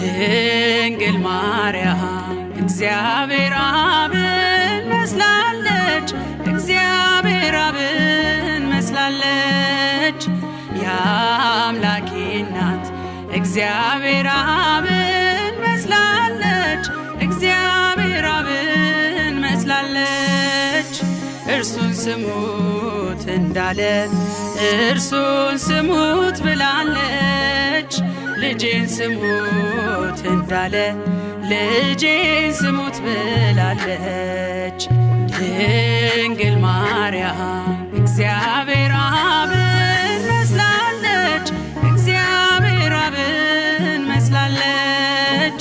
ድንግል ማርያም እግዚአብሔር አብን መስላለች፣ እግዚአብሔር አብን መስላለች። የአምላኬ እናት እግዚአብሔር አብን መስላለች፣ እግዚአብሔር አብን መስላለች። እርሱን ስሙት እንዳለ እርሱን ስሙት ብላለች። ልጄን ስሙት እንዳለ ልጄን ስሙት ብላለች። ድንግል ማርያም እግዚአብሔር አብን መስላለች፣ እግዚአብሔር አብን መስላለች።